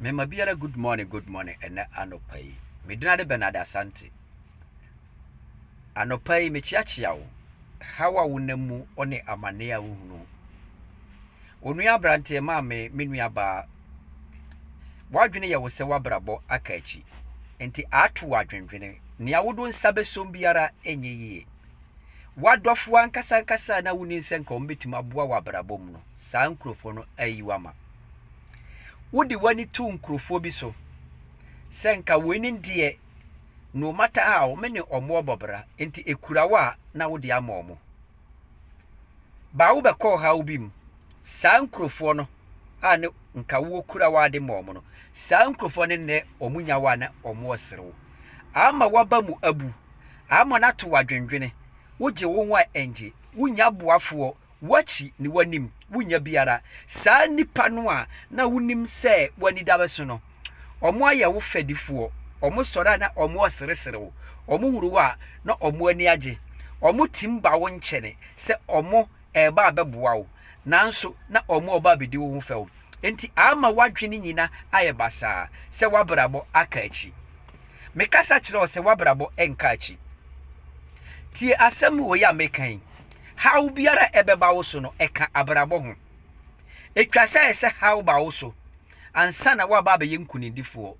Mema biara good morning good morning ɛnɛ anɔpa yi. Me din ade Bernard Asante. Anɔpa yi mekyeakyea wo. Haw a wonam mu ne amanneɛ a wohunu. Onua aberanteɛ maame me nua baa. W'adwene yɛ wo sɛ w'abrabɔ aka akyi. Nti ato wo adwendwene. Nea wode wo nsa bɛsom biara ɛnyɛ yie. W'adɔfoɔ ankasa ankasa a na wonim sɛ nka wɔbɛtumi aboa w'abrabɔ mu no, saa nkurɔfoɔ no ayi wo ama. Wode w'ani to nkurɔfoɔ bi so sɛ nka weinom deɛ no matter how me ne wɔn bɔ bra nti ɛkura wo a na wode ama wɔn. Baa wobɛkɔ ɔhaw bi mu, saa nkurɔfoɔ no a ne nka wokura w'ade ma wɔn no, saa nkurɔfoɔ no nnɛ wɔn nya wo a na wɔn resere wo. Ama w'aba mu abu, ama no ato w'adwendwene, wogye wo ho a ɛngye, wonnya aboafoɔ, w'akyi ne w'anim, wonnya biara. Saa nnipa no a na wonim sɛ w'ani da bɛso no, wɔn ayɛ wo fɛdifoɔ, wɔn sɔre a na wɔn reseresere wo, wɔn hunu wo a na wɔn ani agye, wɔn tim ba wo nkyɛne sɛ wɔn reba abɛboa wo, nanso na wɔn reba abɛdi wo ho fɛw. Enti ama w'adwene nyina ayɛ basaa sɛ w'abrabɔ aka akyi. Mekasa kyerɛ wo sɛ w'abrabɔ nka akyi. Tie asɛm wei a meka yi. Haw biara a ɛbɛba wo so no, ɛka abrabɔ ho. Etwa sɛ ɛsɛ haw ba wo so ansa na woaba abɛyɛ nkonimdifoɔ.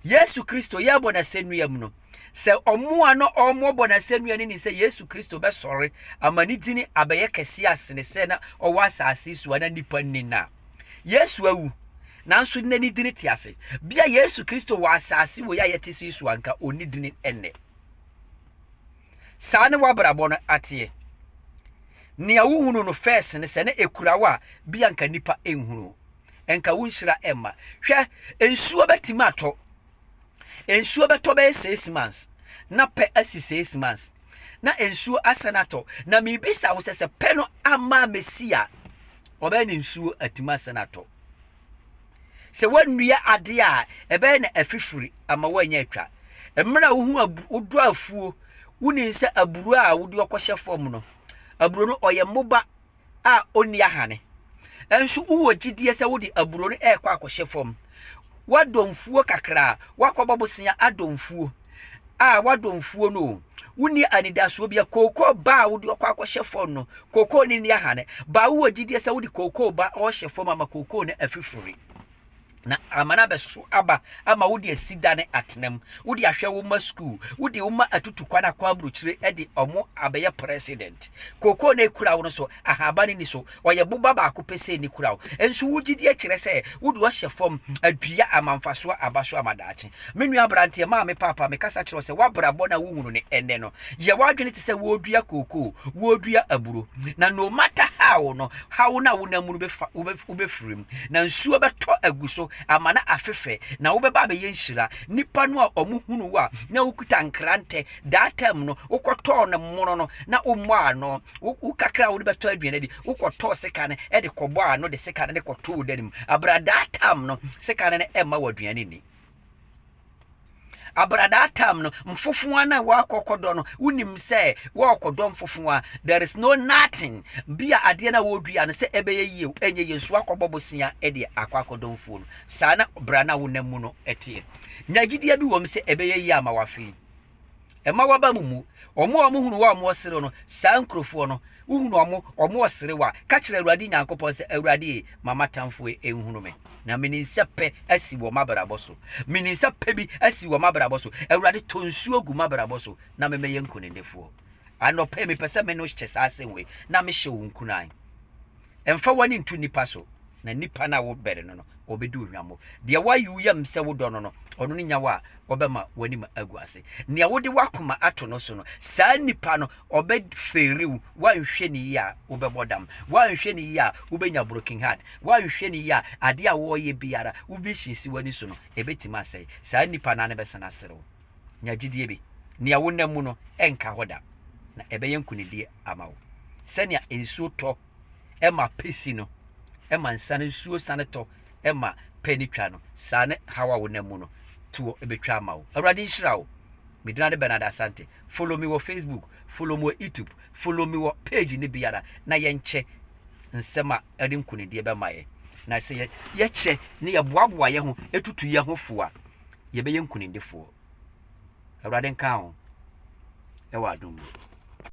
Yesu Kristo yɛbɔ n'asɛnnua mu no, sɛ ɔmo a na ɔmo bɔ n'asɛnnua no ni sɛ Yesu Kristo bɛsɔre ama ne dini abɛyɛ kɛse asene sɛ na ɔwɔ asase so a na nnipa nni no a. Yesu awu, nanso nnɛ ne dini te ase. Bia Yesu Kristo wɔ asase wei a yɛte so yi so anka ɔnni dini ɛnnɛ. Saa ne w'abrabɔ no ateɛ. Nea wohunu no first no sɛ na ekura wo a bia nka nnipa nhunu. Nka wo nhyira ɛmma. Hwɛ, nsuo bɛtumi atɔ. Nsuo bɛtɔ bɛyɛ 6 months na pɛ asi 6 months na nsuo asan atɔ. Na miribisa wo sɛ pɛ no ama mesi a, ɔbɛyɛ ne nsuo atumi asan atɔ. Sɛ woannua adeɛ a, ɛbɛyɛ na afifiri ama woanya atwa. Mmerɛ a wohu abu wodɔ afuo, wonim sɛ aburo a wode ɔkɔhyɛ fam no, aburo no ɔyɛ mmoba a ɔnni ahane. Nso wowɔ gyidie sɛ wode aburo no ɛrekɔ akɔhyɛ fam. Woadɔ mfuo kakra a, woakɔbɔ bosea adɔ mfuo a woadɔ mfuo no o. Wonni anidasoɔ bi a kookoo ba a wode ɔkɔ akɔhyɛ fam no, kookoo no nni ahane. Ba wowɔ gyidie sɛ wode kookoo ba ɔrehyɛ fam ama kookoo no afifiri. Na ama no abɛso aba ama wode asi da ne atena mu. Wode ahwɛ wo mma sukuu. Wode wo mma atutu kwan akɔ aburokyire de ɔmo abɛyɛ president. Kookoo no ekura wo no so, ahaba no ni so. Ɔyɛ boba baako pɛ sɛ ni kura wo. Nso wo gyidie kyerɛ sɛ wode ɔhyɛ fam adua ama mfasoɔ aba so ama daakye. Me nua aberanteɛ, maame paapa, mekasa kyerɛ wo sɛ w'abrabɔ no a wohunu no ɛnnɛ no, yɛ w'adwene te sɛ wɔredua kookoo, wɔredua aburo. Na no matter how no, haw no a wonam mu no bɛfa wobɛfiri mu. Na nsuo bɛtɔ agu so ama no afefɛ, na wobɛba abɛyɛ nhyira. Nnipa no a wɔn hunu wo a na wokuta nkrantɛ, that time no, wokɔtɔɔ no mono no, na wommɔ ano. Wo kakra a wode bɛtɔ aduane adi, wokɔtɔɔ sika no de kɔbɔ ano de sika no de kɔtoo wo dan mu. Abra that time no, sika no ɛmma wɔ aduane nni. Abra that time no, mfofoa no a wɔakɔkɔdɔ no, wonim sɛ wɔrekɔdɔ mfofoa. There is no nothing. Bi a adeɛ no a wɔredua no sɛ ɛbɛyɛ yie, ɛnyɛ yie nso akɔbɔ bosea de akɔ akɔdɔ mfuo no. Saa na bra no a wonam mu no ɛteɛ. Nya gyidie bi wɔ mu sɛ ɛbɛyɛ yie ama wafei. Ɛma waba mu mu. Wɔn a wɔhunu wo a wɔresere no, saa nkurɔfoɔ no, wohunu wɔn, wɔresere wo a, ka kyerɛ Awurade Nyankopɔn sɛ, Awurade, ma m'atamfoɔ nhunu me. Na menim sɛ pɛ asi wɔ m'abrabɔ so. Menim sɛ pɛ bi asi wɔ m'abrabɔ so. Awurade, tɔ nsuo gu m'abrabɔ so na memmɛyɛ nkonimdifoɔ. Anɔpa yi, mepɛ sɛ me ne wo hyɛ saa asɛm wei na mehyɛ wo nkuran. Ɛmfa w'ani nto nnipa so, na nnipa no a wobɛre no no, wɔbɛdi wo hwammɔ. Deɛ woayi wo yam sɛ wodɔ no no, ɔno no nya wo a, ɔbɛma w'anim agu ase. Nea wode w'akoma ato no so no, saa nipa no, ɔbɛfeere wo. Woanhwɛ ne yie a, wobɛbɔ dam. Woanhwɛ ne yie a, wobɛnya broken heart. Woanhwɛ ne yie a, adeɛ a wɔreyɛ biara, wo vision si w'ani so no, ɛbɛtumi asɛe. Saa nipa no ara no bɛsan asere wo. Nya gyidie bi. Nea wonam mu no, ɛnka hɔ da, na ɛbɛyɛ nkonimdie ama wo. Sɛnea nsuo tɔ ɛma pɛ si no, ɛma nsa no nsuo sane tɔ ɛma pɛ no twa no, saa ne haw a wonam mu no toɔ ɛbɛtwa ama wo. Awurade nhyira wo. Me din ade Bernard Asante. Follow me wɔ Facebook, follow me wɔ YouTube, follow me wɔ page ne biara na yɛnkyɛ nsɛm a ɛde nkonimdie bɛma yɛ. Na sɛ yɛkyɛ ne yɛboaboa yɛn ho tutu yɛn ho fo a, yɛbɛyɛ nkunimdifoɔ. Awurade nka ho ɛwɔ adom mu.